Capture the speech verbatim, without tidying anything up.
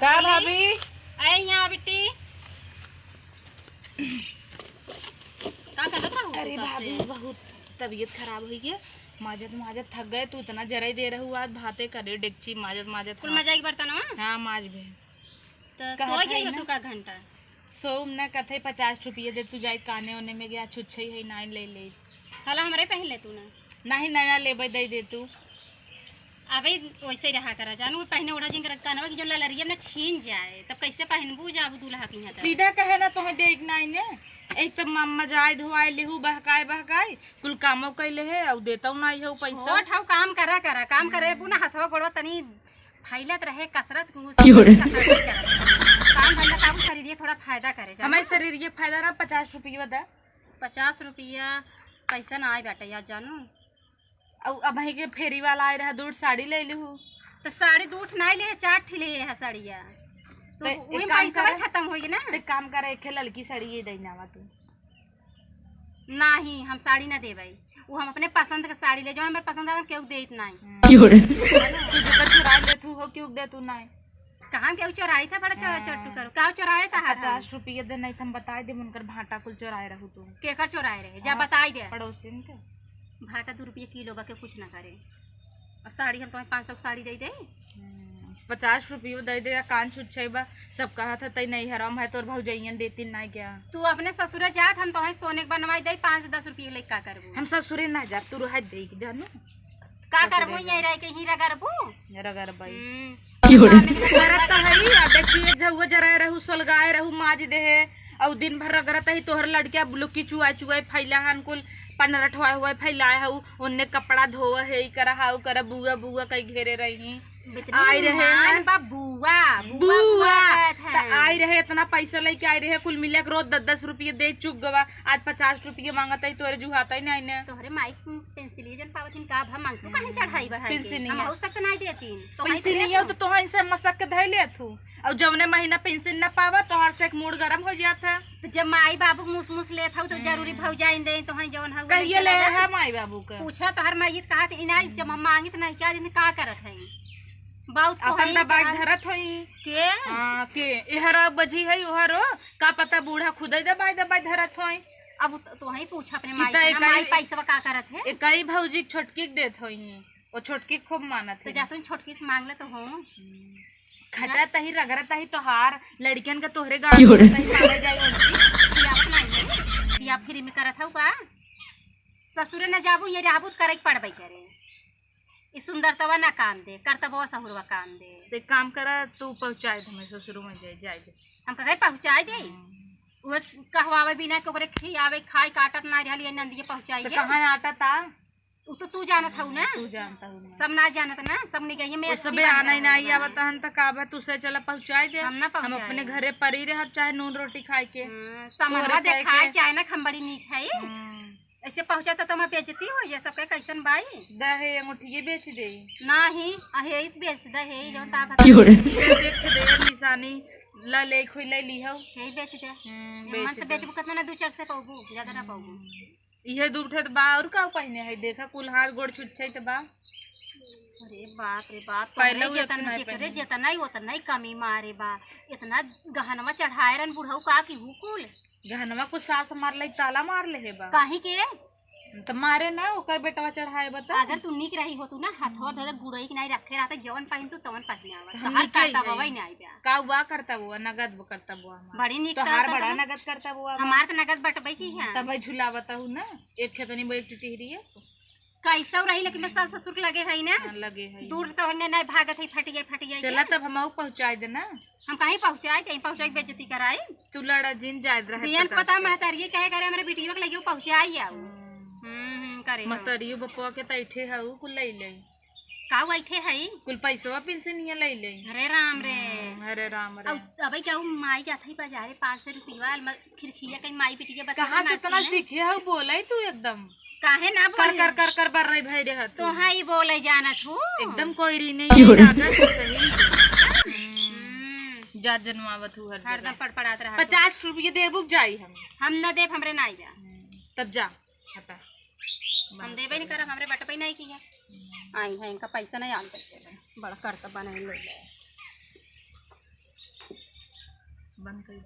का भाभी? अरे यहाँ बिट्टी, का करत रहू तू अरे कब से? भाभी, बहुत तबीयत खराब होइ गै। माजत माजत थक गए। तू इतना जराई दे रहू, आज भाते करे डेगची माजत माजत कुल हाथ। मजाई के बर्तन, हाँ? हाँ, माज भी। तो कहत सोई हई जाई ना। तू का घंटा? सोउब ना, कथे पचास रुपये दे, तू जाई काने ओने में गया, छुच्छई है, नाई ले ले। हला हमरे पहन ले तू ना। नहीं, नया लेबे, दे दे तू। अबे वैसे ही रहा करा जानू, पहने ओढ़ा जिन कर कानवा की जो ललरिया ना छीन जाए, तब कैसे पहनबू जाबू दूल्हा के यहाँ तब? सीधा कहे ना तोहे देख नाई ने, एक तो मम्मा जाए धोआए लेहू बहकाए बहकाए, कुल कामो कैले है, अउ देतौ नाई हो पैसा। छोट हौ, काम करा करा, काम करे बू ना, हथवा गोड़वा तनी फैलत रहे, कसरत कुछ की हो रे? कसरत नहीं करत। काम धंधा काबू शरीर ये थोड़ा फायदा करे, जानो? हमारे शरीर ये फायदा ना, पचास रुपया दा। पचास रुपया पैसा ना आए बाटे यार, जानो। अउ अब के फेरी वाला आए रहा, दूठ साड़ी ले लिहू। तो साड़ी दूठ ना ले, चार ठी ले है साड़िया। तो तो एक वही काम पैसा करे, खत्म होई ना। तो एक काम करे, एक लड़की साड़ी ये दे नावा तू। नाही, हम साड़ी ना देबै। उ हम अपने पसंद के साड़ी ले, जौन हमरे पसंद आवे, केहू देत नाही। हम्म। क्यों रे? तू जेकर चुराए लेत हू, हो केहू देत हू नाही। कहाँ केहू चोराई था, बड़ा चो-, हाँ। चोट्टू करू। का चोराए था हाथ हम? पचास रुपये दे, नहीं तो हम बताए देब, उनकर भाटा कुल चोराए रहू तू। केकर चोराए रहे? जा हाँ, बताई दे। पड़ोसिन के। भाटा दू रुपये किलो बा, के कुछ ना करे। और साड़ी हम तुम्हें पाँच सौ के साड़ी दे दे। हम्म, पचास रुपये दे दे, या कान छुच्छे बा, सब कहत है, तई नहीं हराम है, तोर भौजइयन देती ना क्या? तू अपने ससुरे जात, हम तोहे सोने के बनवाई दे, पाँच दस रुपये लेके का करबू? हम ससुरे ना जात, तू रह दे, जानू। का ससुरे करबू, जा। यहीं रह के ही रगड़बू? रगड़बई। हम्म। की हो रे? करत तो है, अब देखिए, झउआ जराए रहू, सोलगाए रहू, माज दे है, अउ दिन भर रगड़त ही, तोहर लड़किया लुकी चुआ चुआ फैला हन कुल, पनरठवा हुआ फैलाए हऊ, ओन्ने कपड़ा धोवे है, ई करा हऊ करा, बुआ बुआ कई घेरे रही। बितनी आई रहे मान हैं। बा बुआ, बुआ, बुआ बुआ। कहत त हैं। आई रहे, इतना पैसा लेके आई रहे, कुल मिला के रोज दस दस रुपये दे चुक गवा, आज पचास रुपये मांगत है, तोरे जुहात है नहीं ने। तोहरे माई पेंसिलिया जन पावत हिन का भा मांग, तू काहे चढ़ाई बढ़ाई के? पेंसिलिया। हम हो सकत नहीं देतीन। तो पेंसिलिया तो तोहन से मसक के धै लेत हूँ। अउ जौने महीना पेंशन न पावा, तोहर से एक मूड गरम हो जात है। तो जब माई बाबू मुस मुस लेत हऊ, तो जरूरी हम्म। भौजाइन दे, तो हैं जौन हऊ कहिए ले चला जा। है माई बाबू का? पूछा तोहर माई तो कहत इनाई, जब हम मांगित नहीं, क्या दिन का करत है? बहुत अपन कोहई दबाई चाहत। धरत होई। के? हाँ, के? एहरा बजी है, ओहरो? का पता बूढ़ा खुदे दबाई दबाई धरत होई। अब तो, तो वहीं पूछा अपने ई माई तो से ना, माई एकाई, पैसवा का करत है? एकाई भौजी के छोटकी के देत होई। वो छोटकी खूब मानत तो है। जा तुम छोटकी से मांग ले तो हो। खटा तही रगड़ा तही तोहार लड़कियन के तोहरे गाँव की हो रे? तही मारे जाई उनसे। खियावत नहीं है। खिया फ्री में करत हऊ का? ससुरे न जाबू, ये रहबू त करे के पड़बे करे। ई सुंदरतवा ना काम दे, करतबवा सहुरवा काम दे। ते काम करा, तू पहुँचाए दे, हमें ससुर में जाए, जाए दे। हम कहे पहुँचाए दे? हम्म। वो कहवावे बिना के ओकरे खियावे, खाए काटत ना रहल, ये नंदिये पहुँचाई तो है। कहाँ आटा ता? उ तो तू जानत हऊ ना। तू जानता हऊ ना। सब ना जानत ना, सब निगहिए में वो अच्छी सबे बात आना ही है ना ना। आवत हन त का बा, तू से चला पहुँचाए दे। हम ना हम पहुँचाए। अपने घरे परी रहब, चाहे नून रोटी खाए के। हाँ, समनवा तोहरे से देखाए, के। चाहे ना, हम बड़ी नीक है। हम्म। ऐसे पहुँचा तो तुम्हार बेइज्जती हो जाए, सबके कैसन बाई। द हे अंगूठिए बेच दे। नाही, अहे इत बेच द हे, जौन ता हम्म। बता। ये देख दे निशानी, ला ले खुई ले ली हो। यही बेच दे। हम्म, ये मन बेच तो दे। बेचबू कितना ना, दो चार से पाबू, ज्यादा ना पाबू। हम्म। इहे दू ठे त बा, और का पहिने है? देखा, कुल हाथ गोड़ छुच्छाइत बा। अरे बाप रे बाप, पहले तोहरे वो जेतन, इतना जेकरे पहिने। जेतना ही ओतना ही कमी मारे बा। इतना गहनवा चढ़ाए रहन बुढ़ऊ का कि हुकुल। गहनवा कुछ सास मार ले, ताला मार ले है बा। काहे के? त मारे ना, ओकर बेटवा चढ़ाए बा त। अगर तू निक रही हो तू ना, हथवा धरे गुड़ई के नहीं रखे रहते, जवन पहिन तू तवन पहिने आवत। हम तोहार निक ही करतबवा है। ही नहीं बा। का बा करतबवा, नगद बा करतबवा हमार। बड़ी निक तोहार करतबवा। बड़ा नगद करतबवा बा। हमार त नगद बटबे की है। तब भाई झुलावत हूँ ना, एक खेतनी में एक टिटहरी है सो। कैसे रही, लेकिन मैं सास ससुर के लगे है ना। हाँ, लगे है। दूर तो होने नहीं भागत है, फटिए, फटिए चला के। तब हम आऊ पहुँचाए देना। हम कहीं पहुँचाए, कहीं पहुँचाए के बेइज्जती कराए। तू लड़ा जिन जायद रहे बियन पचास पता के। महतारिये कहे करे, हमरे बिटिया के लगे पहुँचाए आऊ। हम्म। हम्म, हम्म, करे हो। महतारियो बपुआ के त ऐठे है, ऊ कुल ले ले। का ऊ ऐठे है? कुल पैसवा पेंशनिया ले ले। अरे राम रे। हम्म, अरे राम रे। अब, अबे क्या ऊ माई जात है बाजारे, पाँच सौ रुपया, म-, खिरखिया कहीं माई बिटिया बता कहाँ से मासी। इतना सीखे हो बोले तू एकदम? काहे ना कर, बोले? कर, कर, कर बर रही भाई रे तू। तो हाँ, ई बोले जानत हूँ। एकदम कोई री नहीं क्यों रे? लागत है सही। हम्म। हम्म। जात जनवावत हूँ हर हरदम जगह। पड़पड़ात रहा तू। पचास रुपये देबू जाई हम। हम ना देब, हमरे ना आइबा। हम्म, तब जा, हटा। हम बस देबे नहीं कर। करब, हमरे बटबे नहीं किया। आई है, इनका पैसा नहीं आल तक देबे। बड़ा करतब बना ले ले। बंद कर दे।